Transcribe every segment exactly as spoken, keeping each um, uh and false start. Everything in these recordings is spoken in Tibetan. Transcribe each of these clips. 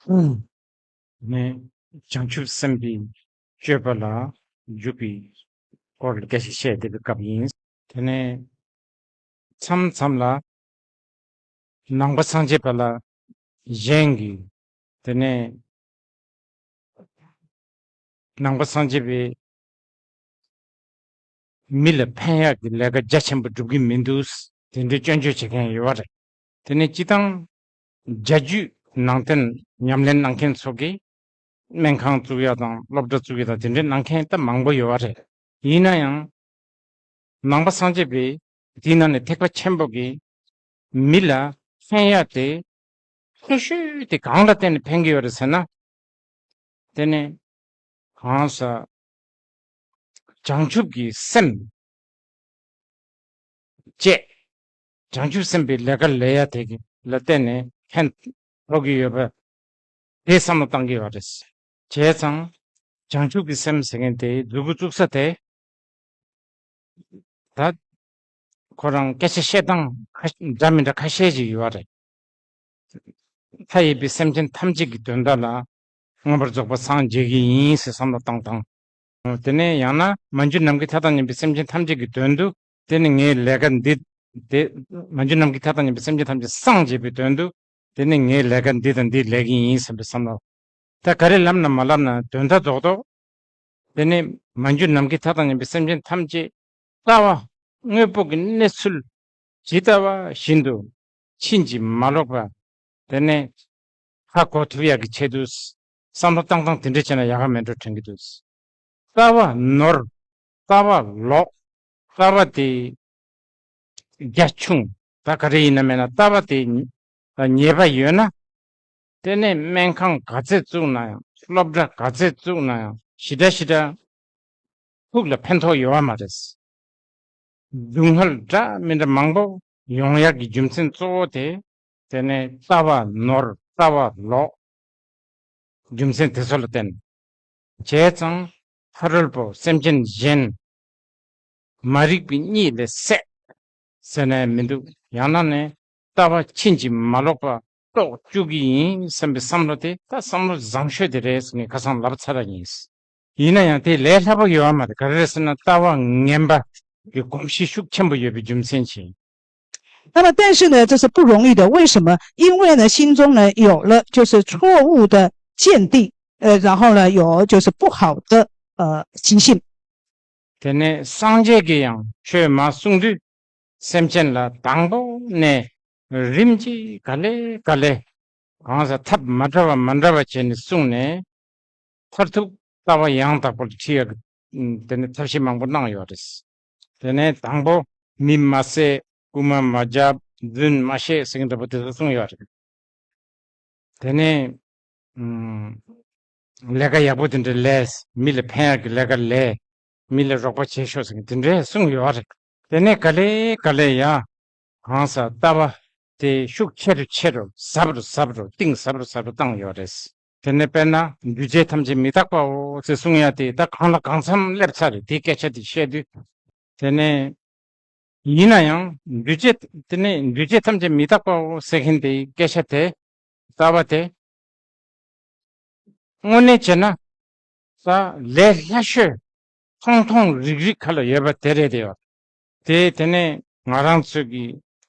ནས་བྱང་ཆུབ་སེམས་དཔའི་སྤྱོད་པ་ལ་འཇུག་པའི་སྐོར་ལ་སྐད་ཆ་བཤད་བསྡད་པའི་སྐབས་ཡིན། དེ་ནས་མཚམས་མཚམས་ལ་ནང་པ་སངས་རྒྱས་པ་ལ་གཞན་གྱིས། དེ་ནས་ནང་པ་སངས་རྒྱས་པའི་མི་ལ་ཕན་ཡག་གི་ལས་ཀ་རྒྱ་ཆེན་པོ་སྒྲུབ་ཀྱི་མི་འདུག། དེ་འདྲའི་སྐྱོན་བརྗོད་བྱེད་མཁན་ཡོད་པ་རེད། དེ་ནས་སྤྱི་བཏང་རྒྱ་རྒྱུད་ནང་བསྟན་ཉམས་ལེན་གནང་མཁན་ཚོ་གིས་སྨན་ཁང་བཙུགས་ཡ་དང་སློབ་གྲྭ་བཙུགས་ཡ་དང་དེ་འདྲའི་གནང་མཁན་ད་མང་པོ་ཡོད་པ་རེད། ཡིན་ན་ཡང་ནང་པ་སངས་རྒྱས་པའི་དེའི་ནང་ནས་ཐེག་པ་ཆེན་པོ་གིས་མི་ལ་ཕན་ཡ་དེ་ཆེ་ཤོས་དེ་གང་ལ་བརྟེན་ནས་ཕན་གྱི་ཡོད་རེད་ཟེར་ན། དེ་ནི་གང་ཟག་བྱང་ཆུབ་ཀྱི་སེམས་བཅས། བྱང་ཆུབ་སེམས་དཔའི་ལས་ཀ་ལས་ཡ་དེ་གི་ལ་བརྟེན་ནས་ཕན་ཐོགས་ཀྱི་ཡོད་པ་དེ་བསམ་བློ་བཏང་གི་ཡོད་རེད། བྱས་ཙང་བྱང་ཆུབ་ཀྱི་སེམས་ཟེར་མཁན་དེ་མཛུབ་གུ་བཙུགས་ས་དེ། ད་ཁོ་རང་སྐད་ཆ་བཤད་སྟངས་ཁ་འདྲ་མི་འདྲ་ཁ་ཤས་ཅིག་ཡོད་རེད། མཐའ་ཡས་པའི་སེམས་ཅན་ཐམས་ཅད་ཀྱི་དོན་དག་ལ་མངོན་པར་རྫོགས་པར་སངས་རྒྱས་ཀྱི་ཡིན་ཟེར་བསམ་བློ་བཏང་དང་། དེ་ནས་ཡང་ན་མ་གྱུར་ནམ་མཁའི་མཐའ་དང་མཉམ་པའི་སེམས་ཅན་ཐམས་ཅད་ཀྱི་དོན་དུ། དེ་ནི་ངའི་ལས་ཀ་འདི། དེ། མ་གྱུར་ནམ་མཁའི་མཐའ་དང་མཉམ་པའི་སེམས་ཅན་ཐམས་ཅད་སངས་རྒྱས་པའི་དོན་དུ། དེ་ནི་ངའི་ལས་ཀ་འདི་དང་འདི་ལས་ཀྱི་ཡིན་བསམ་པའི་བསམ་བློ། ད་ག་རེ་ལབ་ན་མ་ལབ་ན་དོན་དག་རྡོག་རྡོག། དེ་ནས་མ་གྱུར་ནམ་མཁའི་མཐའ་དང་མཉམ་པའི་སེམས་ཅན་ཐམས་ཅད་ལྟ་བ་དངོས་པོ་གི་གནས་ཚུལ་ཇི་ལྟ་བ་བཞིན་དུ་ཕྱིན་ཅི་མ་ལོག་པ། དེ་ནས་ཧ་གོ་ཐུབ་ཡག་གི་ཆེད་དུ་བསམ་བློ་བཏང་སྟངས་དེ་འདྲ་བྱས་ན་ཡག་ག་མེད་འགྲོ་དྲན་གྱི་འདུག། ལྟ་བ་ནོར། ལྟ་བ་ལོག། ལྟ་བ་དེ་རྒྱ་ཆུང་། ད་ག་རེ་ཡིན་ན་མེད་ན་ལྟ་བ་དེ་ཉེས་པ་ཡོད་ན། དེ་ནས་སྨན་ཁང་ག་ཚད་བཙུགས་ན་ཡང་སློབ་གྲྭ་ག་ཚད་བཙུགས་ན་ཡང་ཞེ་དྲག་ཞེ་དྲག་ཕུགས་ལ་ཕན་ཐོགས་ཡོད་པ་མ་རེད། སྡུག་བསྔལ་འདྲ་མི་འདྲ་མང་པོ་ཡོང་ཡག་གི་རྒྱུ་མཚན་གཙོ་བོ་དེ། དེ་ནས་ལྟ་བ་ནོར་ལྟ་བ་ལོག། རྒྱུ་མཚན་དེ་ཚོ་ལ་བརྟེན། བྱས་ཙང་ཕ་རོལ་པོ་སེམས་ཅན་གཞན་མ་རིག་པའི་གཉིད་ལས་སད་ཟེར་ནས་མི་འདུག། ཡང་ན་ནས་ལྟ་བ་ཕྱིན་ཅི་མ་ལོག་པ་རྟོགས་བཅུག་གི་ཡིན་བསམ་པའི་བསམ་བློ་དེ་ད་བསམ་བློ་བཟང་ཤོས་དེ་རེད་ཟེར་ངས་ཁ་སང་ལབ་ཚར་བ་ཡིན། ཡིན་ན་ཡང་དེ་ལས་སླ་པོ་ཡོད་པ་མ་རེད། ག་རེ་རེད་ཟེར་ན་ལྟ་བ་ངན་པ་གི་གོམས་གཤིས་ཤུགས་ཆེན་པོ་ཡོད་པའི་རྒྱུ་མཚན་གྱིས། 那么，但是呢，这是不容易的。为什么？因为呢，心中呢有了就是错误的见地，呃，然后呢有就是不好的呃习性。 དེ་ནས་སངས་རྒྱས་ཀྱིས་ཡང་ཆོས་མ་གསུངས་དུས་སེམས་ཅན་ལ་དང་པོ་ནས་རིམ་གྱིས་ག་ལེ་ག་ལེ་གང་ཟག་ཐབས་མ་འདྲ་བ་མ་འདྲ་བ་བྱས་ནས་གསུངས་ནས། མཐར་ཐུག་ལྟ་བ་ཡང་དག་པར་ཁྲིད་ཡག་གི་དེ་ནས་ཐབས་ཤེས་མང་པོ་གནང་ཡོད་རེད། དེ་ནས་དང་པོ་མི་མ་བསད། རྐུན་མ་མ་རྒྱབ། རྫུན་མ་བཤད་ཟེར་གྱི་འདྲ་པོ་དེ་ཚོ་གསུངས་ཡོད་རེད། དེ་ནས་ཨུམ། ལས་ཀ་ཡག་པོ་དེ་འདྲ་ལས། མི་ལ་ཕན་ཡག་གི་ལས་ཀ་ལས། མི་ལ་རོགས་པ་བྱེད་ཤོག་ཟེར་གྱི་དེ་འདྲ་གསུངས་ཡོད་རེད། དེ་ནས་ག་ལེ་ག་ལེ་ཡ། གང་ཟག་ལྟ་བ་དེ་ཤུགས་ཆེ་རུ་ཆེ་རུ་ཟབ་རུ་ཟབ་རུ་གཏིང་ཟབ་རུ་ཟབ་རུ་བཏང་ཡོད་རེད། དེ་ནས་དཔེར་ན་འདུས་བྱས་ཐམས་ཅད་མི་རྟག་པའོ་ཟེར་གསུང་ཡ་དེ་ད་གང་ལ་གང་འཚམ་སླེབས་ཚར་རེད། དེའི་སྐད་ཆ་དེ་བཤད་དུས། དེ་ནས་ཡིན་ན་ཡང་འདུས་བྱས་དེ་ནས་འདུས་བྱས་ཐམས་ཅད་མི་རྟག་པའོ་ཟེར་མཁན་དེའི་སྐད་ཆ་དེ་ལྟ་བ་དེ། དངོས་གནས་བྱས་ན་ད་ལས་སླ་ཤོས་མཐོང་མཐོང་རིག་རིག་ཁ་ལ་ཡོད་པ་དེ་རེད་དེ་ཡོད། དེ་དེ་ནས་ང་རང་ཚོ་གི་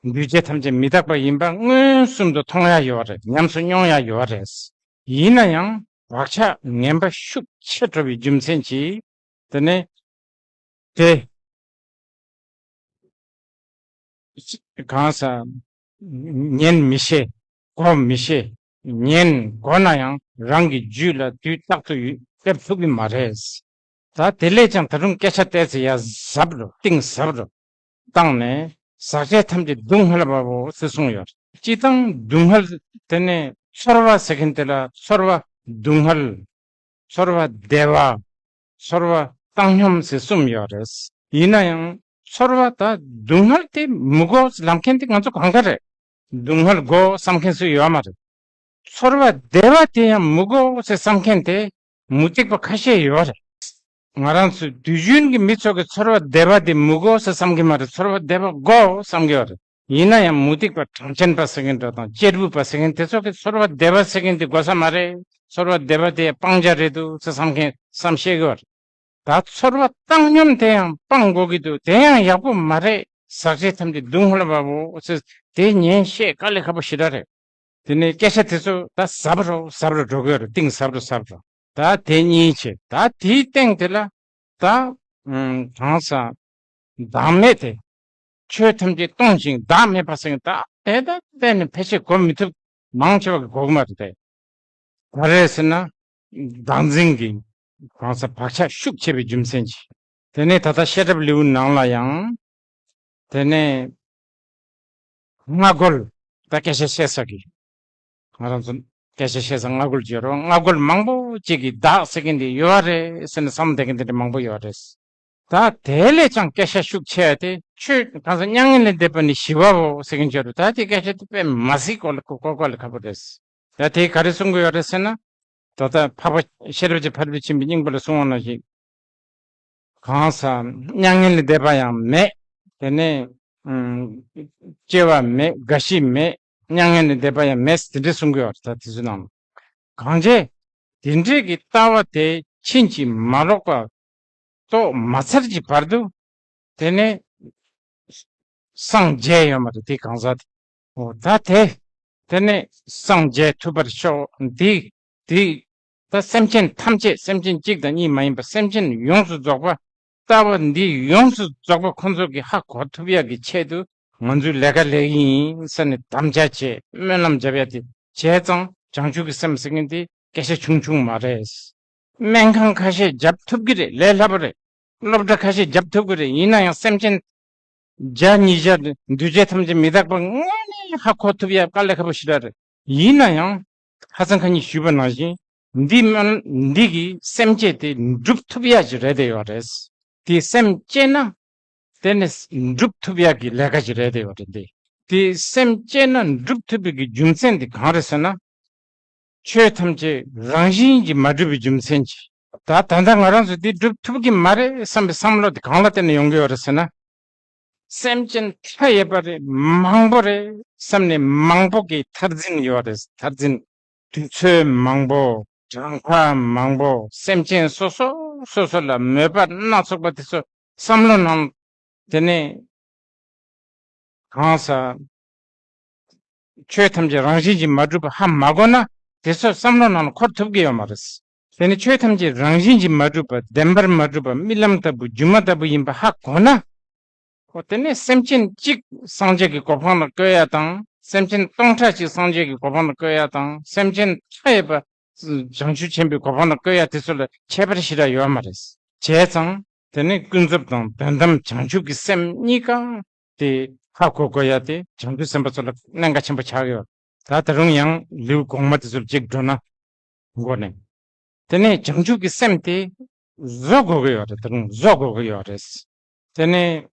འདུས་བྱས་ཐམས་ཅད་མི་རྟག་པ་ཡིན་པ་མངོན་སུམ་དུ་མཐོང་ཡ་ཡོད་རེད། ཉམས་སུ་མྱོང་ཡ་ཡོད་རེད། ཡིན་ན་ཡང་བག་ཆགས་ངན་པ་ཤུགས་ཆེ་འགྲོ་བའི་རྒྱུ་མཚན་གྱིས་དེ་ནས་དེ། གང་ཟག་ཉན་མི་ཤེས། གོ་མི་ཤེས། ཉན་གོ་ན་ཡང་རང་གི་རྒྱུད་ལ་དུས་རྟག་ཏུ་སླེབས་ཐུབ་ཀྱི་མ་རེད། ད་དེ་ལས་ཀྱང་ད་དུང་སྐད་ཆ་བལྟས་ཚེ་ཡ་ཟབ་རུ་གཏིང་ཟབ་རུ་བཏང་ནས་ཟག་བཅས་ཐམས་ཅད་སྡུག་བསྔལ་བའོ་ཟེར་གསུངས་ཡོད། སྤྱིར་བཏང་སྡུག་བསྔལ་དེ་ནས་ཚོར་བ་ཟེར་མཁན་དེ་ལ་ཚོར་བ་སྡུག་བསྔལ། ཚོར་བ་བདེ་བ། ཚོར་བ་བཏང་སྙོམས་ཟེར་གསུམ་ཡོད་རེད། ཡིན་ན་ཡང་ཚོར་བ་ད་སྡུག་བསྔལ་དེ་མི་དགོས་ལབ་མཁན་དེ་ང་ཚོ་གང་ག་རེད། སྡུག་བསྔལ་དགོས་བསམ་མཁན་སུ་ཡོད་མ་རེད། ཚོར་བ་བདེ་བ་དེ་ཡང་མི་དགོས་ཟེར་བསམ་མཁན་དེ་མུ་སྟེགས་པ་ཁ་ཤས་ཡོད་རེད། ང་རང་ཚོ་དུས་རྒྱུན་གྱི་མི་ཚོ་གི་ཚོར་བ་བདེ་བ་དེ་མི་དགོས་ཟེར་བསམ་གྱི་མ་རེད། ཚོར་བ་བདེ་བ་དགོས་བསམ་གྱི་ཡོད་རེད། ཡིན་ན་ཡང་མུ་སྟེགས་པ་གྲངས་ཅན་པ་ཟེར་མཁན་འདྲ་དང་གཅེར་བུ་པ་ཟེར་མཁན་དེ་ཚོ་གིས་ཚོར་བ་བདེ་བ་ཟེར་མཁན་དེ་དགོས་ས་མ་རེད། ཚོར་བ་བདེ་བ་དེ་སྤང་བྱ་རེད་འདུག་ཟེར་བསམ་མཁན་བསམ་ཤེས་ཀྱི་བར། ད་ཚོར་བ་བཏང་སྙོམས་དེ་ཡང་སྤང་དགོས་ཀྱི་འདུག་དེ་ཡང་ཡག་པོ་མ་རེད། ཟག་བཅས་ཐམས་ཅད་སྡུག་བསྔལ་བའོ་ཟེར་དེ་ཉན་ཤེས་དཀའ་ལས་ཁག་པོ་ཞེ་དྲག་རེད། དེ་ནས་སྐད་ཆ་དེ་ཚོ་ད་ཟབ་རོ་ཟབ་རོ་འགྲོ་གི་ཡོད་རེད། གཏིང་ཟབ་རོ་ཟབ་རོ། ད་དེ་གཉིས་བྱས། ད་དེའི་སྟེང་དེ་ལ་ད་ཨུམ་གང་ཟག་བདག་མེད་དེ། ཆོས་ཐམས་ཅད་སྟོང་ཞིང་བདག་མེད་པ་ཟེར་མཁན་ད་དེ་ད་གཏན་ནས་ཕལ་ཆེར་གོ་མི་ཐུབ། མང་ཆེ་བ་གིས་གོ་གི་མ་རེད་དེ། ག་རེ་ཟེར་ན། བདག་འཛིན་གྱི་གང་ཟག་བག་ཆགས་ཤུགས་ཆེ་བའི་རྒྱུ་མཚན་གྱིས། དེ་ནས་ད་ལྟ་བཤད་གྲྭའི་ལེའུ་ནང་ལ་ཡང་། དེ་ནས་སྔ་རྒོལ། ད་སྐད་ཆ་བཤད་ས་གི། ང་རང་ཚོ་སྐད་ཆ་བཤད་ས་སྔ་རྒོལ་བརྗོད་རོགས། སྔ་རྒོལ་མང་པོ་ཅིག་གིས་བདག་ཟེར་མཁན་དེ་ཡོད་རེད་ཟེར་ནས་བསམ་བསྡད་མཁན་དེ་འདྲ་མང་པོ་ཡོད་རེད། ད་དེ་ལས་ཀྱང་སྐད་ཆ་ཤུགས་ཆེ་བ་དེ་ཆོས་གང་ཟག་མྱ་ངན་ལས་འདས་པ་ནི་ཞི་བའོ་ཟེར་མཁན་བརྗོད་རོགས། ད་དེ་སྐད་ཆ་དེ་དཔེ་མ་སྲིད་གོ་ལ་གོ་གོ་ལ་ཁག་པོ་རེད། ད་དེ་ག་རེ་གསུང་གི་ཡོད་རེད་ཟེར་ན། ད་ལྟ་འཕགས་པ་ཤེས་རབ་ཀྱི་ཕ་རོལ་ཏུ་ཕྱིན་པའི་སྙིང་པོ་ལ་གསུངས་པ་ནང་བཞིན། གང་ཟག་མྱ་ངན་ལས་འདས་པ་ཡང་མེད། དེ་ནས་ཨུམ་སྐྱེ་བ་མེད། རྒ་ཤི་མེད། མྱ་ངན་ལས་འདས་པ་ཡང་མེད། དེ་འདྲ་གསུང་གི་ཡོད་རེད། ད་དེ་ཚོའི་ནང་གང་བྱས། དེ་འདྲའི་གི་ལྟ་བ་དེ་ཕྱིན་ཅི་མ་ལོག་པ་རྟོགས་མ་ཚར་གྱི་བར་དུ་དེ་ནས་སངས་རྒྱས་ཡོད་མ་རེད། དེ་གང་ཟག་དེ། འོ་ད་དེ། དེ་ནས་སངས་རྒྱས་ཐུབ་པར་ཤོག་འདི། འདི། ད་སེམས་ཅན་ཐམས་ཅད། སེམས་ཅན་གཅིག་དང་གཉིས་མ་ཡིན་པར་སེམས་ཅན་ཡོངས་སུ་རྫོགས་པ། ལྟ་བ་འདི་ཡོངས་སུ་རྫོགས་པ་ཁོང་ཚོ་གིས་ཧ་གོ་ཐུབ་ཡག་གི་ཆེད་དུ་ང་ཚོས་ལས་ཀ་ལས་ཀྱི་ཡིན་ཟེར་ནས་དམ་བཅའ་བྱས། སྨོན་ལམ་བརྒྱབ་ཡག་དེ་བྱས་ཙང་བྱང་ཆུབ་ཀྱི་སེམས་ཟེར་མཁན་དེ་སྐད་ཆ་ཆུང་ཆུང་མ་རེད། སྨན་ཁང་ཁ་ཤས་བརྒྱབ་ཐུབ་ཀྱི་རེད། ལས་སླ་པོ་རེད། སློབ་གྲྭ་ཁ་ཤས་བརྒྱབ་ཐུབ་ཀྱི་རེད། ཡིན་ན་ཡང་སེམས་ཅན་བརྒྱ་ཉིས་བརྒྱ་འདུས་བྱས་ཐམས་ཅད་མི་རྟག་པ་དངོས་གནས་ཧ་གོ་ཐུབ་ཡག་དཀའ་ལས་ཁག་པོ་ཞེ་དྲག་རེད། ཡིན་ན་ཡང་ཁ་སང་ཁ་ཉིན་ཞུས་པ་ནང་བཞིན་འདི་སྨོན། འདི་གི་སེམས་བསྐྱེད་དེ་འགྲུབ་ཐུབ་ཡག་ཅིག་རེད་དེ་ཡོད་རེད། དེ་སེམས་བསྐྱེད་ན་དེ་ནི་འགྲུབ་ཐུབ་ཡག་གི་ལས་ཀ་ཅིག་རེད་དེ་ཡོད་རེད། འདི་དེ་སེམས་བསྐྱེད་ན་འགྲུབ་ཐུབ་པའི་གི་རྒྱུ་མཚན་དེ་གང་རེད་ཟེར་ན། ཆོས་ཐམས་ཅད་རང་བཞིན་གྱིས་མ་གྲུབ་པའི་རྒྱུ་མཚན་གྱིས། ད་ད་ལྟ་ང་རང་ཚོ་འདི་འགྲུབ་ཐུབ་ཀྱི་མ་རེད་བསམ་པའི་བསམ་བློ་དེ་གང་ལ་བརྟེན་ནས་ཡོང་གི་ཡོད་རེད་ཟེར་ན། སེམས་ཅན་མཐའ་ཡས་པ་རེད། མང་པོ་རེད་བསམ་ནས་མང་པོ་གི་མཐར་འཛིན་ཡོད་རེད། མཐར་འཛིན། དུས་ཚོད་མང་པོ། གྲངས་ཀ་མང་པོ། སེམས་ཅན་སོ་སོ་སོ་སོ་ལ་མོས་པ་སྣ་ཚོགས་པ་དེ་ཚོ་བསམ་བློ་ནང་དེ་ནས་གང་ཟག་ཆོས་ཐམས་ཅད་རང་བཞིན་གྱིས་མ་གྲུབ་པ་ཧ་མ་གོ་ན། དེ་ཚོ་བསམ་བློ་ནང་ལ་འཁོར་ཐུབ་ཀྱི་ཡོད་མ་རེད། དེ་ནི་ཆོས་ཐམས་ཅད་རང་བཞིན་གྱིས་མ་གྲུབ་པ། བདེན་པར་མ་གྲུབ་པ། རྨི་ལམ་ལྟ་བུ། སྒྱུ་མ་ལྟ་བུ་ཡིན་པ་ཧ་གོ་ན། འོ་དེ་ནས་སེམས་ཅན་གཅིག་སངས་རྒྱས་ཀྱི་གོ་འཕང་ལ་བཀོད་ཡ་དང་། སེམས་ཅན་སྟོང་ཕྲག་གཅིག་སངས་རྒྱས་ཀྱི་གོ་འཕང་ལ་བཀོད་ཡ་དང་། སེམས་ཅན་མཐའ་ཡས་པ་བྱང་ཆུབ་ཆེན་པོའི་གོ་འཕང་ལ་བཀོད་ཡ་དེ་ཚོ་ལ་ཁྱད་པར་ཞེ་དྲག་ཡོད་མ་རེད། བྱས་ཙང་དེ་ནི་ཀུན་རྫོབ་དང་དོན་དམ་བྱང་ཆུབ་ཀྱི་སེམས་གཉིས་ཀ་དེ་ཧ་གོ་དགོས་ཡ་དེ་བྱང་ཆུབ་སེམས་དཔའ་ཚོ་ལ་གནད་འགག་ཆེན་པོ་ཆགས་ཡོད། ད་ད་རུང་ཡང་ལེའུ་གོང་མ་དེ་ཚོར་གཅིག་འགྲོ་ན། མགོ་ནས། དེ་ནས་བྱང་ཆུབ་ཀྱི་སེམས་དེ་བཟོ་དགོས་ཀྱི་ཡོད་རེད། ད་རུང་བཟོ་དགོས་ཀྱི་ཡོད་རེད། དེ་ནས་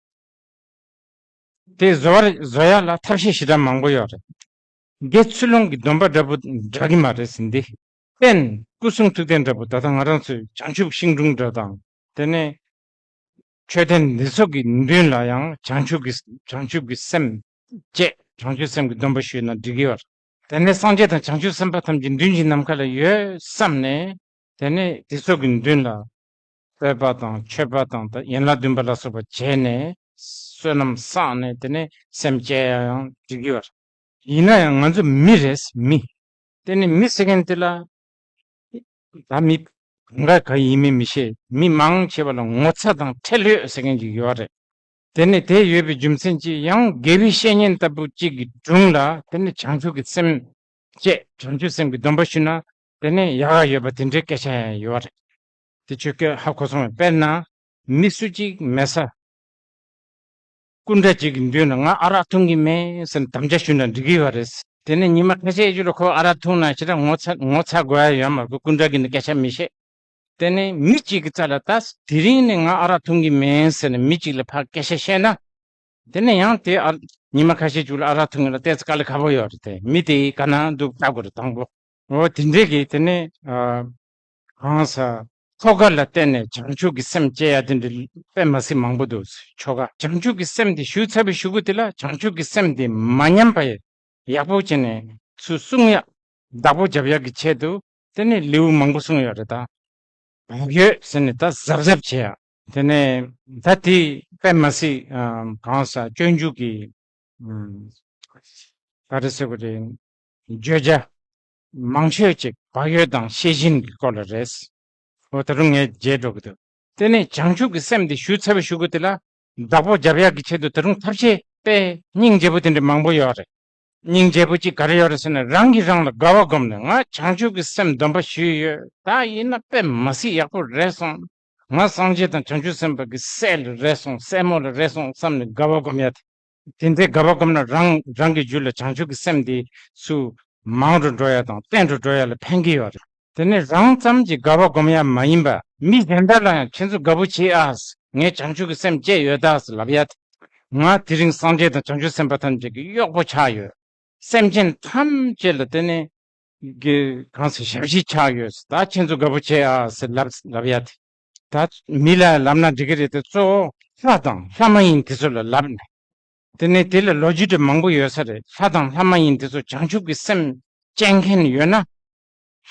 དེ་བཟོ་བར་བཟོ་ཡ་ལ་ཐབས་ཤེས་ཞེ་དྲག་མང་པོ་ཡོད་རེད། དགེ་ཚུལ་སློང་གི་སྡོམ་པ་འདྲ་པོ་འདྲ་གི་མ་རེད་ཟིན་ཏེ། རྟེན་སྐུ་གསུང་ཐུགས་རྟེན་འདྲ་པོ། ད་ལྟ་ང་རང་ཚོའི་བྱང་ཆུབ་ཤིང་དྲུང་འདྲ་དང་། དེ་ནས་མཆོད་རྟེན་འདི་ཚོ་གི་མདུན་ལ་ཡང་བྱང་ཆུབ་ཀྱི་བྱང་ཆུབ་ཀྱི་སེམས་བསྐྱེད། བྱང་ཆུབ་སེམས་ཀྱི་སྡོམ་པ་ཞུས་ན་འགྲིག་གི་ཡོད། དེ་ནས་སངས་རྒྱས་དང་བྱང་ཆུབ་སེམས་དཔའ་ཐམས་ཅད་མདུན་གྱི་ནམ་མཁའ་ལ་ཡོད་བསམ་ནས། དེ་ནས་དེ་ཚོ་གི་མདུན་ལ་བསྟོད་པ་དང་མཆོད་པ་དང་ད་ཡན་ལག་བདུན་པ་ལ་སོགས་པ་བྱས་ནས། བསོད་ནམས་བསགས་ནས་དེ་ནས་སེམས་བསྐྱེད་ཡ་ཡང་འགྲིག་གི་ཡོད། ཡིན་ན་ཡང་ང་ཚོ་མི་རེད། མི། དེ་ནི་མི་ཟེར་མཁན་དེ་ལ། ད་མི་གང་ག་ག་ཡིན་མིན་མི་ཤེས། མི་མང་ཆེ་བ་ལ་ངོ་ཚ་དང་ཁྲེལ་ཡོད་ཟེར་མཁན་ཅིག་ཡོད་རེད། དེ་ནི་དེ་ཡོད་པའི་རྒྱུ་མཚན་གྱིས་ཡང་དགེ་བའི་བཤེས་གཉེན་ལྟ་བུ་གཅིག་གི་དྲུང་ལ་དེ་ནི་བྱང་ཆུབ་ཀྱི་སེམས་བསྐྱེད། བྱང་ཆུབ་སེམས་ཀྱི་སྡོམ་པ་ཞུས་ན། དེ་ནི་ཡག་ག་ཡོད་པ་དེ་འདྲའི་སྐད་ཆ་ཡང་ཡོད་རེད། དེ་ཁྱོད་སྐད་ཧ་གོ་སོང་བས། དཔེར་ན། མི་སུ་གཅིག་མེད་ས། སྐུ་འདྲ་གཅིག་གི་མདུན་ལ་ང་ཨ་རག་འཐུང་གི་མེད་ཟེར་ནས་དམ་བཅའ་ཞུས་ན་འགྲིག་གི་ཡོད་རེད། དེ་ནས་ཉི་མ་ཁ་ཤས་ཡོད་རྒྱུ་ལ་ཁོ་ཨ་རག་འཐུང་ན་ཞེ་དྲག་ངོ་ཚ་ངོ་ཚ་དགོས་ཡ་ཡོད་མ་རེད། སྐུ་འདྲ་གི་ནི་སྐད་ཆ་མི་བཤད། དེ་ནས་མི་གཅིག་གི་རྩ་ལ་ད་དེ་རིང་ནས་ང་ཨ་རག་འཐུང་གི་མེད་ཟེར་ནས་མི་གཅིག་ལ་ཕར་སྐད་ཆ་བཤད་ན། དེ་ནས་ཡང་དེ་ཨ་ཉི་མ་ཁ་ཤས་ཅིག་ལ་ཨ་རག་འཐུང་གི་ལ་ཏོག་ཙམ་དཀའ་ལས་ཁག་པོ་ཡོད་རེད་དེ། མི་དེ་ག་ན་འདུག་ལྟ་དགོས་རེད་དང་པོ། འོ་དེ་འདྲས་ཀྱི་དེ་ནས་ཨ། གང་ཟག་ ཆོ་ག་ལ་བརྟེན་ནས་བྱང་ཆུབ་ཀྱི་སེམས་སྐྱེ་ཡ་དེ་འདྲ་དཔེ་མ་སྲིད་མང་པོ་འདུག། ཆོ་ག་བྱང་ཆུབ་ཀྱི་སེམས་དེ་ཞུ་ཚར་བའི་གཞུག་གུ་དེ་ལ་བྱང་ཆུབ་ཀྱི་སེམས་དེ་མ་ཉམས་པ་ཡག་པོ་བྱས་ནས་ཚུར་གསུང་ཡ། བདག་པོ་རྒྱབ་ཡ་གི་ཆེད་དུ་དེ་ནས་ལེའུ་མང་པོ་གསུངས་ཡོད་རེད་ད། བག་ཡོད་ཟེར་ནས་ད་གཟབ་གཟབ་བྱེད་ཡ། དེ་ནས་ད་དེ་དཔེ་མ་སྲིད་གང་ཟག་སྤྱོད་འཇུག་གི་ག་རེ་ཟེར་དགོས་རེད། བརྗོད་བྱ་མང་ཤོས་ཅིག་བག་ཡོད་དང་ཤེས་བཞིན་གྱི་སྐོར་ལ་རེད། འོ་ད་རུང་ངས་བརྗེད་འགྲོ་གི་འདུག། དེ་ནས་བྱང་ཆུབ་ཀྱི་སེམས་དེ་ཞུ་ཚར་བའི་གཞུག་གུ་དེ་ལ་བདག་པོ་རྒྱབ་ཡག་གི་ཆེད་དུ་ད་རུང་ཐབས་ཤེས་དཔེ་སྙིང་རྗེ་པོ་དེ་འདྲ་མང་པོ་ཡོད་རེད། སྙིང་རྗེ་པོ་གཅིག་ག་རེ་ཡོད་རེད་ཟེར་ན། རང་གིས་རང་ལ་དགའ་བ་བསྒོམས་ནས་ང་བྱང་ཆུབ་ཀྱི་སེམས་སྡོམ་པ་ཞུས་ཡོད། ད་ཡིན་ན་དཔེ་མ་སྲིད་ཡག་པོ་རེད་སོང་། ང་སངས་རྒྱས་དང་བྱང་ཆུབ་སེམས་དཔའ་གི་སྲས་ལ་རེད་སོང་། སྲས་མོ་ལ་རེད་སོང་བསམ་ནས་དགའ་བ་བསྒོམ་ཡ་དེ། དེ་འདྲའི་དགའ་བ་བསྒོམས་ན་རང་རང་གི་རྒྱུད་ལ་བྱང་ཆུབ་ཀྱི་སེམས་དེ་ཚུར་མང་རུ་འགྲོ་ཡ་དང་བརྟན་རུ་འགྲོ་ཡ་ལ་ཕན་གྱི་ཡོད་རེད། དེ་ནས་རང་ཙམ་གྱིས་དགའ་བ་བསྒོམ་ཡ་མ་ཡིན་པ་མི་གཞན་དག་ལ་ཡང་ཁྱེད་ཚོ་དགའ་པོ་བྱེད་ཨ། ངས་བྱང་ཆུབ་ཀྱི་སེམས་བསྐྱེད་ཡོད་ད་ཟེར་ལབ་ཡ་དེ། ང་དེ་རིང་སངས་རྒྱས་དང་བྱང་ཆུབ་སེམས་དཔའ་ཐམས་ཅད་ཀྱི་གཡོག་པོ་ཆགས་ཡོད། སེམས་ཅན་ཐམས་ཅད་ལ་དེ་ནས་གི་གང་ཟེར་ཞབས་ཕྱི་ཆགས་ཡོད། ད་ཁྱེད་ཚོ་དགའ་པོ་བྱེད་ཨ་ཟེར་ལབ་ལབ་ཡ་དེ། ད་མི་ལ་ལབ་ན་འགྲིག་གི་རེད་དེ། གཙོ་བོ་ལྷ་དང་ལྷ་མ་ཡིན་དེ་ཚོ་ལ་ལབ་ནས། དེ་ནས་དེ་ལ་ལོ་རྒྱུས་དེ་མང་པོ་ཡོད་ས་རེད། ལྷ་དང་ལྷ་མ་ཡིན་དེ་ཚོ་བྱང་ཆུབ་ཀྱི་སེམས་སྐྱེ་མཁན་ཡོད་ན།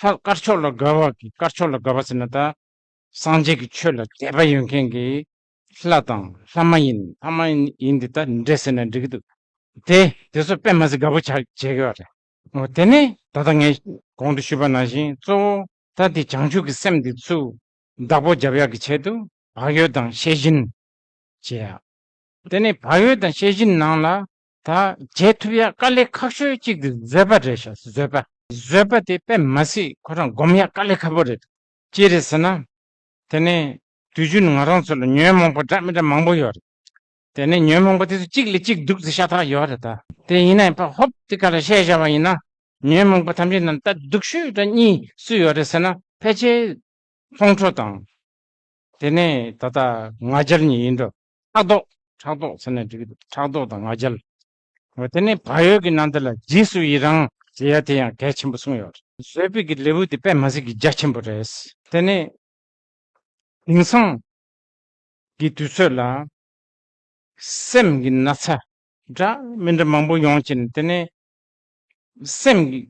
ལྷ་དཀར་ཕྱོགས་ལ་དགའ་བ་གི་དཀར་ཕྱོགས་ལ་དགའ་བ་ཟེར་ན་ད་སངས་རྒྱས་ཀྱི་ཆོས་ལ་དད་པ་ཡོད་མཁན་གྱི་ལྷ་དང་ལྷ་མ་ཡིན་ལྷ་མ་ཡིན་དེ་ད་འདྲེ་ཟེར་ན་འགྲིག་གི་འདུག། དེ་དེ་ཚོ་དཔེ་མ་སྲིད་དགའ་པོ་ཆགས་བྱེད་ཀྱི་ཡོད་རེད། འོ་དེ་ནས་ད་ལྟ་ངས་གོང་དུ་ཞུས་པ་ནང་བཞིན་གཙོ་བོ་ད་དེ་བྱང་ཆུབ་ཀྱི་སེམས་དེ་ཚུར་བདག་པོ་རྒྱབ་ཡག་གི་ཆེད་དུ་བག་ཡོད་དང་ཤེས་བཞིན་བྱེད་ཡ། དེ་ནས་བག་ཡོད་དང་ཤེས་བཞིན་ནང་ལ་ད་བྱེད་ཐུབ་ཡ་དཀའ་ལས་ཁག་ཤོས་གཅིག་དེ་བཟོད་པ་རེད་ཤག། བཟོད་པ། བཟོད་པ་དེ་དཔེ་མ་སྲིད་ཁོ་རང་སྒོམ་ཡ་དཀའ་ལས་ཁག་པོ་རེད། ཅི་རེད་ཟེར་ན། དེ་ནས་དུས་རྒྱུན་ང་རང་ཚོ་ལ་ཉོན་མོངས་པ་འདྲ་མི་འདྲ་མང་པོ་ཡོད་རེད། དེ་ནས་ཉོན་མོངས་པ་དེ་ཚོ་གཅིག་ལས་གཅིག་སྡུག་ཙམ་ཤ་སྟག་ཡོད་རེད་ད། དེ་ཡིན་ན་ཡང་ཕར་ཧོབ་དེ་ག་ལ་བཤད་བཞག་པ་ཡིན་ན། ཉོན་མོངས་པ་ཐམས་ཅད་ནང་ད་སྡུག་ཤོས་ད་གཉིས་སུ་ཡོད་རེད་ཟེར་ན། ཕལ་ཆེར་ཁོང་ཁྲོ་དང་། དེ་ནས་ད་ལྟ་ང་རྒྱལ་གཉིས་ཡིན་འགྲོ། ཕྲག་དོག། ཕྲག་དོག་ཟེར་ན་འགྲིག་གི་འདུག། ཕྲག་དོག་དང་ང་རྒྱལ། འོ་དེ་ནས་བག་ཡོད་ཀྱི་ནང་དེ་ལ་རྗེས་སུ་ཡི་རང་ཞེས་ཡ་དེ་ཡང་གལ་ཆེན་པོ་གསུངས་ཡོད་རེད། བཟོད་པའི་གི་ལེའུ་དེ་དཔེ་མ་སྲིད་ཀྱི་རྒྱ་ཆེན་པོ་རེད། དེ་ནས་དེང་སང་གི་དུས་ཚོད་ལ་སེམས་ཀྱི་ན་ཚ་འདྲ་མི་འདྲ་མང་པོ་ཡོང་བྱས་ནས། དེ་ནས་སེམས་ཀྱི་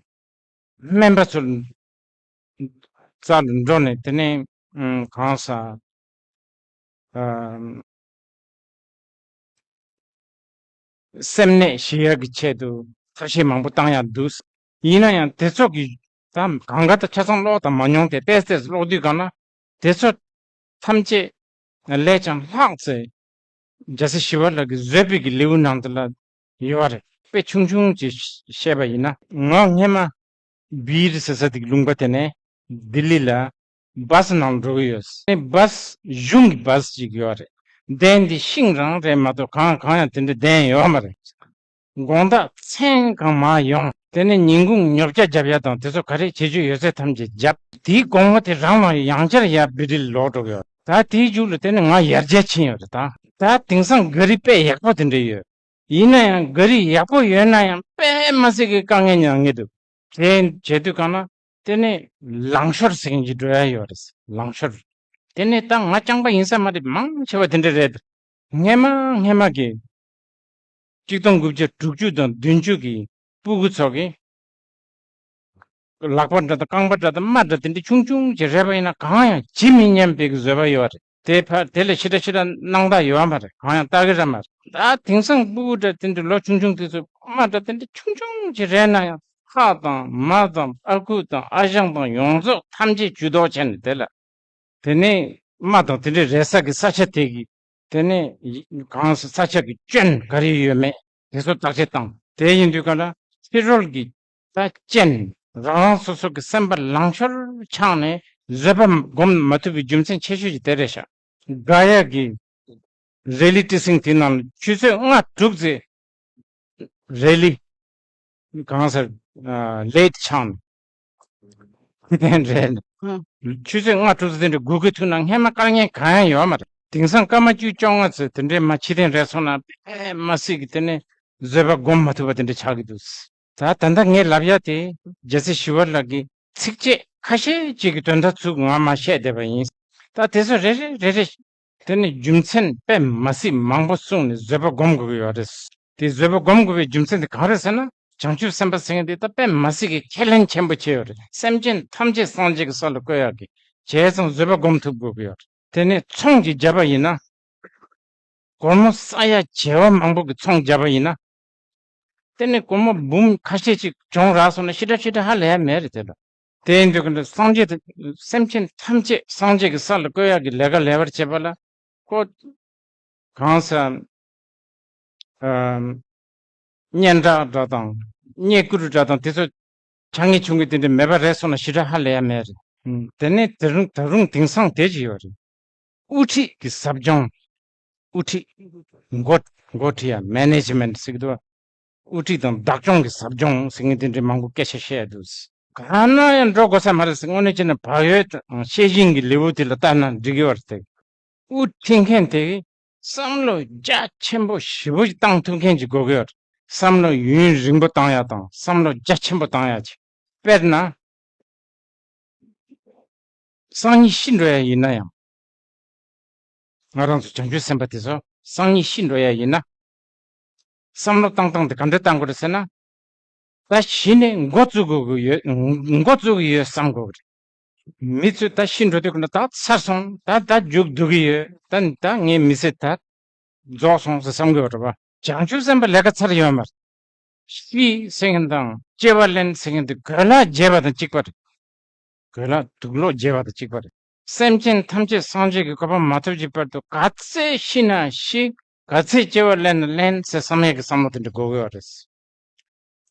སྨན་པ་ཚོ་རྩ་ལ་འགྲོ་ནས། དེ་ནས་ཨམ་གང་ཟག་ཨམ་སེམས་ནད་ཞི་ཡག་གི་ཆེད་དུ་ཐབས་ཤེས་མང་པོ་བཏང་ཡག་འདུག། ཡིན་ན་ཡང་དེ་ཚོ་གི་ད་གང་ག་ད་ཆ་ཚང་ཀློག་དང་མ་མྱོང་དེ་ཏོག་ཙམ་ཀློག་དུས་གང་ན། དེ་ཚོ་ཐམས་ཅད་ལས་ཀྱང་ལྷག་ཚེ། རྒྱལ་སྲས་ཞི་བ་ལྷ་གི་བཟོད་པའི་གི་ལེའུ་ནང་དུ་ལ་ཡོད་རེད། དཔེ་ཆུང་ཆུང་ཅིག་བཤད་པ་ཡིན་ན། ང་སྔས་མ་བིར་ཟེར་ས་དེ་གི་ལུང་པ་དེ་ནས་ལྡི་ལི་ལ་བཱས་ནང་འགྲོ་གི་ཡོད། ཨེ་བཱས་གཞུང་གི་བཱས་ཅིག་ཡོད་རེད། གདན་འདི་ཤིང་རང་རེད་མ་གཏོགས་གང་གང་ཡང་དེ་འདྲའི་གདན་ཡོད་མ་རེད། དགོང་དག་མཚན་གང་མར་ཡོང་། དེ་ནས་ཉིན་གུང་ཉོ་ཆ་རྒྱབ་ཡ་དང་དེ་ཚོ་ག་རེ་བྱེད་རྒྱུ་ཡོད་ཚད་ཐམས་ཅད་རྒྱབ། དེའི་དགོང་མོ་དེ་རང་ལ་ཡང་བསྐྱར་ཡར་བི་ཏི་ལི་ལོག་འགྲོ་གི་ཡོད། ད་དེའི་མཇུག་ལ་དེ་ནས་ང་ཡར་རྒྱས་ཕྱིན་ཡོད་རེད་ད། ད་དེང་སང་ག་རི་དཔེ་ཡག་པོ་དེ་འདྲ་ཡོད། ཡིན་ན་ཡང་ག་རི་ཡག་པོ་ཡོད་ན་ཡང་དཔེ་མ་སྲིད་ཀྱི་དཀའ་ངལ་མྱངས་ངེས་འདུག། དེ་བྱེད་དུས་གང་ན་དེ་ནས་ལང་ཤོར་ཟེར་མཁན་ཅིག་འགྲོ་ཡ་ཡོད་རེད། ལང་ཤོར། དེ་ནས་ད་ང་རྐྱང་པ་ཡིན་ས་མ་རེད། མང་ཆེ་བ་དེ་འདྲ་རེད། སྔས་མ་སྔས་མ་གི་གཅིག་སྟོང་དགུ་བརྒྱ་དྲུག་ཅུ་དང་བདུན་ཅུ་གི་སྤུ་གུ་ཚོ་གི་ལག་པ་འདྲ་དང་རྐང་པ་འདྲ་དང་རྨ་འདྲ་དེ་འདྲ་ཆུང་ཆུང་ཅིག་རེད་པ་ཡིན་ན་གང་ཡང་ཇི་མི་སྙམ་པའི་གི་བཟོད་པ་ཡོད་རེད། དེ་ཕར་དེ་ལས་ཕྱི་དྲགས་ཕྱི་དྲགས་སྣང་དག་ཡོད་མ་རེད། གང་ཡང་ལྟ་གི་ར་མ་རེད། ད་དེང་སང་སྤུ་གུ་འདྲ་དེ་འདྲ་ལོ་ཆུང་ཆུང་དེ་ཚོ་རྨ་འདྲ་དེ་འདྲ་ཆུང་ཆུང་ཅིག་རེད་ན་ཡང་ཕ་དང་མ་དང་ཨ་ཁུ་དང་ཨ་ཞང་དང་ཡོངས་རྫོགས་ཐམས་ཅད་ཇུས་གཏོགས་བྱས་ནས་དེ་ལ། དེ་ནས་རྨ་དང་དེ་འདྲའི་རེག་ས་གི་ས་ཆ་དེ་གི་དེ་ནས་གང་ས་ས་ཆ་གི་སྐྱོན་ག་རེ་ཡོད་མེད་དེ་ཚོ་བརྟག་དཔྱད་བཏང་། དེ་ཡིན་དུས་ག་ལ་ཕྱི་རོལ་གྱི་ད་རྐྱེན་རང་རང་སོ་སོ་གི་སེམས་པ་ལང་ཤོར་ཆགས་ནས་བཟོད་པ་སྒོམ་མ་ཐུབ་པའི་རྒྱུ་མཚན་ཆེ་ཤོས་ཀྱི་དེ་རེད་ཤག། ག་ཡ་གི་རེ་ལི་ཊི་སིང་དེ་ནང་ཆུ་ཚོད་ལྔ་དྲུག་ཙམ་རེ་ལི། གང་ཟེར། ལེ་ཊི་ཆགས་ནས། ཕྱི་ཐེངས་རེ་ལ། ཨང་། ཆུ་ཚོད་ལྔ་དྲུག་ཙམ་དེ་འདྲ་སྒུག་གི་ཐུག་ན་སྔས་མ་དཀའ་ངལ་གང་ཡང་ཡོད་མ་རེད། དེང་སང་སྐར་མ་བཅུ་བཅོ་ལྔ་ཙམ་དེ་འདྲའི་མ་ཕྱི་ཐེངས་རེ་སོང་ན་དཔེ་མ་སྲིད་ཀྱི་དེ་ནས་བཟོད་པ་སྒོམ་མ་ཐུབ་པ་དེ་འདྲ་ཆགས་ཀྱི་འདུག། ད་ད་ལྟ་ངས་ལབ་ཡ་དེ་རྒྱལ་སྲས་ཞི་བ་ལྷ་གི་ཚིགས་བཅད་ཁ་ཤས་ཅིག་གི་དོན་དག་ཚུར་ང་མར་བཤད་བསྡད་པ་ཡིན། ད་དེ་ཚོ་རེ་རེ་རེ་རེ། དེ་ནི་རྒྱུ་མཚན་དཔེ་མ་སྲིད་མང་པོ་གསུངས་ནས་བཟོད་པ་སྒོམ་དགོས་ཀྱི་ཡོད་རེད། དེ་བཟོད་པ་སྒོམ་དགོས་པའི་རྒྱུ་མཚན་དེ་གང་རེད་ཟེར་ན། བྱང་ཆུབ་སེམས་དཔའ་ཟེར་མཁན་དེ་ད་དཔེ་མ་སྲིད་ཀྱི་ཁས་ལེན་ཆེན་པོ་བྱས་ཡོད་རེད། སེམས་ཅན་ཐམས་ཅད་སངས་རྒྱས་ཀྱི་ས་ལ་བཀོད་ཡག་གི་བྱས་ཙང་བཟོད་པ་སྒོམ་ཐུབ་དགོས་ཀྱི་ཡོད་རེད། དེ་ནས་ཚོང་ཅིག་བརྒྱབ་པ་ཡིན་ན། སྒོར་མོ་ས་ཡ་བྱེ་བ་མང་པོ་གི་ཚོང་བརྒྱབ་པ་ཡིན་ན། དེ་ནས་སྒོར་མོ་འབུམ་ཁ་ཤས་ཅིག་གྱོང་རག་སོང་ན་ཞེ་དྲག་ཞེ་དྲག་ཧ་ལས་ཡ་མེད་རེད་དེ་ལ། དེ་ཡིན་དུས་ཀྱི་སངས་རྒྱས་དེ་སེམས་ཅན་ཐམས་ཅད་སངས་རྒྱས་ཀྱི་ས་ལ་བཀོད་ཡག་གི་ལས་ཀ་ལས་པར་བྱེད་པ་ལ། ཁོ། གང་ཟེར། ཨམ། སྙན་གྲགས་འདྲ་དང་། བརྙས་བཀུར་འདྲ་དང་དེ་ཚོ་ཆ་ངེས་ཆུང་ངེས་དེ་འདྲ་མེད་པ་རེད་སོང་ན་ཞེ་དྲག་ཧ་ལས་ཡ་མེད་རེད། ཨུམ། དེ་ནས་ད་རུང་ད་རུང་དེང་སང་དེ་ཅིག་ཡོད་རེད། དབུ་ཁྲིད་ཀྱི་ཟབ་སྦྱོང་། དབུ་ཁྲིད། འགོ་འགོ་ཁྲིད་ཡ་མེ་ནེ་ཇི་མེན་ཊི་ཟེར་གི་འདུག་དབུ་ཁྲིད་དང་བདག་སྐྱོང་གི་ཟབ་སྦྱོང་ཟེར་མཁན་དེ་འདྲའི་མང་པོ་སྐད་ཆ་བཤད་འདུག་གང་ན་ཡང་འགྲོ་དགོས་ས་མ་རེད་ཟེར། དངོས་གནས་བྱས་ན་བག་ཡོད་དང་ཤེས་བཞིན་གྱི་ལེའུ་དེ་ལ་ལྟ་ན་འགྲིག་གི་བར་དེ། དབུ་ཁྲིད་མཁན་དེ་བསམ་བློ་རྒྱ་ཆེན་པོ་ཞེ་པོ་ཞིག་བཏང་ཐུབ་མཁན་ཅིག་དགོས་ཀྱི་ཡོད་རེད། བསམ་བློ་ཡུན་རིང་པོ་བཏང་ཡ་དང་བསམ་བློ་རྒྱ་ཆེན་པོ་བཏང་ཡ་ཅིག་དཔེར་ན། སང་ཉིན་ཤི་འགྲོ་ཡ་ཡིན་ན་ཡང་། ང་རང་ཚོ་བྱང་ཆུབ་སེམས་དཔའ་དེ་ཚོ་སང་ཉིན་ཤི་འགྲོ་ཡ་ཡིན་ན། བསམ་བློ་བཏང་སྟངས་དེ་ག་འདྲ་བཏང་དགོས་རེད་ཟེར་ན། ད་གཞི་ནས་འགོ་བཙུགས་དགོས་ཀྱི་ཡོད། འགོ་བཙུགས་ཀྱི་ཡོད་བསམ་དགོས་ཀྱི་རེད། མི་ཚོས་ད་ཤི་འགྲོ་དུས་ཀྱི་ད་ཚར་སོང་། ད་ད་མཇུག་བསྡུ་གི་ཡོད། ད་ད་ངའི་མི་ཚེ་ད་རྫོགས་སོང་ཟེར་བསམ་གྱི་ཡོད་རེད་པ། བྱང་ཆུབ་སེམས་དཔའ་ལས་ཀ་ཚར་ཡོད་མ་རེད། ཤི་ཟེར་མཁན་དང་སྐྱེ་བ་ལེན་ཟེར་མཁན་དེ་གོས་ལག་རྒྱས་པ་དང་གཅིག་པ་རེད། གོས་ལག་དུག་ལོག་རྒྱས་པ་དང་གཅིག་པ་རེད། སེམས་ཅན་ཐམས་ཅད་སངས་རྒྱས་ཀྱི་གོ་འཕང་མ་ཐོབ་ཀྱི་བར་དུ་ག་ཚད་ཤི་ན་ཤི། ག་ཚད་སྐྱེ་བ་ལེན་ན་ལེན་ཟེར་བསམ་ཡས་ཀྱི་བསམ་བློ་དེ་འདྲ་དགོས་ཀྱི་ཡོད་རེད།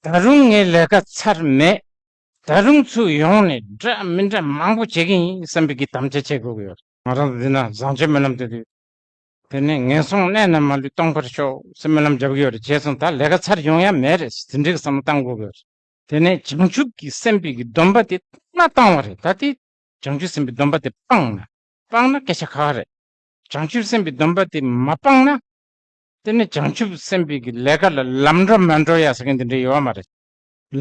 ད་རུང་ངའི་ལས་ཀ་ཚར་མེད། ད་རུང་ཚུར་ཡོང་ནས་འདྲ་མི་འདྲ་མང་པོ་བྱེད་ཀྱི་ཡིན་བསམ་པའི་གི་དམ་བཅའ་བྱེད་དགོས་ཀྱི་ཡོད་རེད། ང་རང་ཚོ་འདི་ན་བཟང་སྤྱོད་སྨོན་ལམ་དེ་དུས། དེ་ནས་ངན་སོང་གནས་ན་མ་ལུས་སྟོང་པར་ཤོག་ཟེར་སྨོན་ལམ་རྒྱབ་ཀྱི་ཡོད་རེད། བྱས་ཙང་ད་ལས་ཀ་ཚར་ཡོང་ཡ་མེད་རེད། དེ་འདྲའི་བསམ་བློ་བཏང་དགོས་ཀྱི་ཡོད་རེད། དེ་ནས་བྱང་ཆུབ་ཀྱི་སེམས་དཔའི་གི་སྡོམ་པ་དེ་མ་བཏང་བ་རེད། ད་དེ་བྱང་ཆུབ་སེམས་དཔའི་སྡོམ་པ་དེ་སྤངས་ན། སྤངས་ན་སྐད་ཆ་ཁ་ཁ་རེད། བྱང་ཆུབ་སེམས་དཔའི་སྡོམ་པ་དེ་མ་སྤངས་ན། དེ་ནས་བྱང་ཆུབ་སེམས་དཔའི་གི་ལས་ཀ་ལ་ལམ་འགྲོ་མ་འགྲོ་ཡ་ཟེར་མཁན་དེ་འདྲ་ཡོད་མ་རེད།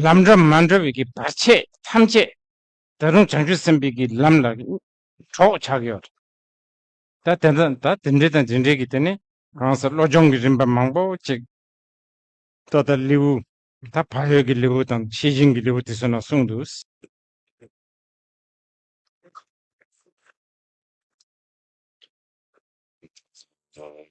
ལམ་འགྲོ་མ་འགྲོ་བའི་གི་བར་ཆད་ཐམས་ཅད་ད་རུང་བྱང་ཆུབ་སེམས་དཔའི་གི་ལམ་ལ་གྲོགས་ཆགས་ཡོད་རེད། ད་དེ་འདྲ་ད་དེ་འདྲ་དང་དེ་འདྲའི་གི་དེ་ནས་གང་ཟེར་བློ་སྦྱོང་གི་རིམ་པ་མང་པོ་ཅིག་ད་ལྟ་ལེའུ། ད་བག་ཡོད་ཀྱི་ལེའུ་དང་ཤེས་བཞིན་གྱི་ལེའུ་དེ་ཚོ་ནང་གསུངས་འདུག